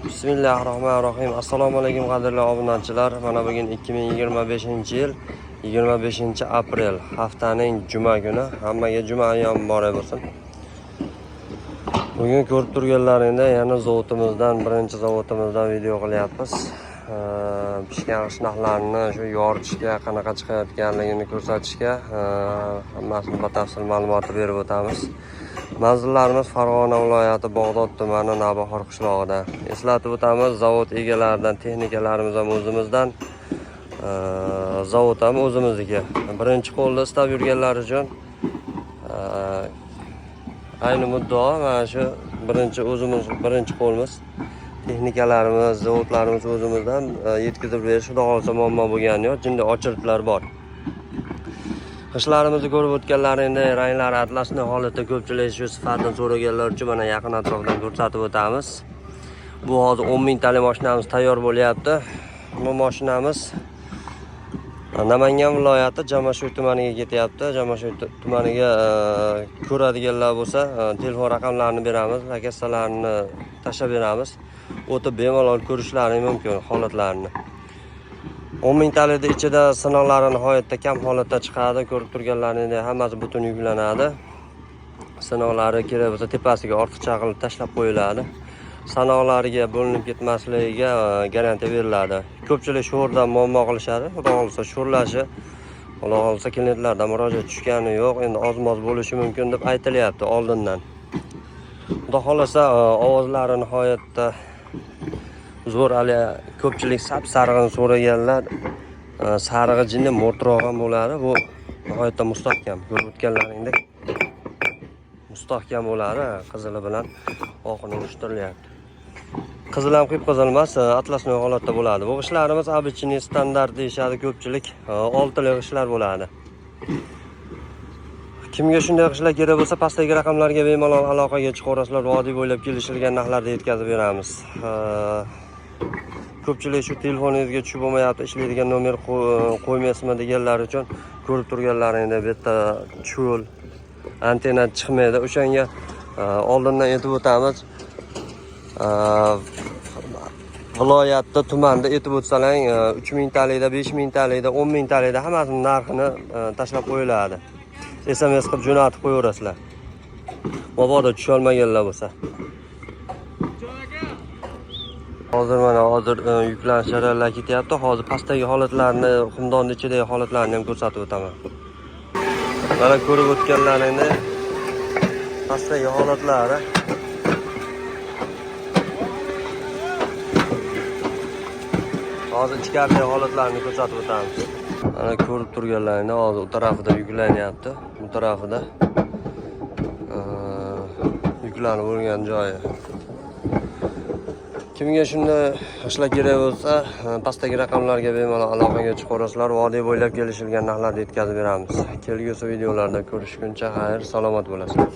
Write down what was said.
Bismillahirrohmanirrohim. Assalomu alaykum, qadrli obunachilar. Mana bugun 2025-yil 25 aprel, haftaning juma kuni. Hammaga juma ayyomi muborak bo'lsin. Bugun ko'rib turganlaringda yana zavodimizdan, birinchi zavodimizdan video qilyapmiz. Pishgan g'ishtlarni shu yoritishga, qanaqa chiqayotganligini ko'rsatishga, hammasini batafsil ma'lumotni berib o'tamiz. Manzillarimiz Farg'ona viloyati, Bag'dod tumani, Navbahor qishlog'ida. Eslatib o'tamiz, zavod egalaridan texnikalarimiz ham o'zimizdan, zavod ham o'zimizniki. Birinchi qo'lda istab yurganlar uchun ayni muddao mana shu birinchi o'zimiz, birinchi qo'lmiz. Texnikalarimiz, zavodlarimiz o'zimizdan, yetkazib berish, xudo xohlasa, muammo bo'lgani yo'q. Jinday очередь lar bor. G'ishtlarimizni ko'rib o'tganlaringda ranglari атласный holatda, ko'pchilik shu sifatini so'raganlar uchun mana yaqin atrofdan ko'rsatib o'tamiz. Bu hozir 10 mingtalik mashinamiz tayyor bo'lyapti. Bu mashinamiz Namangan viloyati Jamashuy tumaniga ketyapti. Jamashuy tumaniga ko'radiganlar bo'lsa, telefon raqamlarini beramiz, lokatsiyalarini tashlab beramiz. O'tib bemalol ko'rishlari mumkin holatlarini. 10 mingtalikni ichida sinoqlari nihoyatda kam holatda chiqadi. Ko'rib turganlaringdek, hammasi butun yuklanadi. Sinoqlari kerak bo'lsa, tepasiga ortiqcha qilib tashlab qo'yiladi. Sanoqlariga bo'linib ketmasligiga garantiya beriladi. Ko'pchilik sho'rdan muammo qilishadi. Xudo xohlasa, sho'rlashi, Xudo xohlasa, klientlardan murojaat tushgani yo'q. Endi oz-moz bo'lishi mumkin deb aytilyapti oldindan. Xudo xohlasa, ovozlari nihoyatda zo'r. Hali ko'pchilik sap sarig'ini so'raganlar, sarig'i jinni mo'rtroq ham bo'ladi. Bu nihoyatda mustahkam, ko'rib o'tganlaringdek mustahkam bo'ladi. Qizili bilan oqini urishtirilyapti. Qizil ham qip qizil emas, атласный holatda bo'ladi. Bu g'ishtlarimiz обычный standart deyishadi ko'pchilik, oltili g'ishtlar bo'ladi. Kimga shunday g'ishtlar kerak bo'lsa, pastdagi raqamlarga bemalol aloqaga chiqaverasizlar. Vodiy bo'ylab kelishilgan narxlarda yetkazib beramiz. Ko'pchilik shu telefoningizga tushib bo'lmayapti, ishlaydigan nomer qo'ymaysizmi deganlar uchun, ko'rib turganlaringda bu yerda cho'l, antenna chiqmaydi. O'shanga oldindan aytib o'tamiz. Viloyatda, tumanda aytib o'tsalang, 3 mingtalikda, 5 mingtalikda, 10 mingtalikda hammasini narxini tashlab qo'yiladi. SMS qilib jo'natib qo'yaverasizlar, mabodo tusholmaganlar bo'lsa. Hozir mana hozir yuklanish jarayonlari ketyapti. Hozir pastdagi holatlarni, xumdonni ichidagi holatlarni ham ko'rsatib o'taman. Mana ko'rib o'tganlaringni pastdagi holatlari. Hozir ichkaridagi holatlarni ko'rsatib o'tamiz. Mana ko'rib turganlaringda hozir u tarafida yuklanyapti. Bu tarafida yuklanib bo'lgan joyi. Kimga shunday ishlar kerak bo'lsa, pastdagi raqamlarga bemalol aloqaga chiqaverasizlar. Vodiy bo'ylab kelishilgan narxlarda yetkazib beramiz. Kelgusi videolarda ko'rishguncha xayr, salomat bo'lasizlar.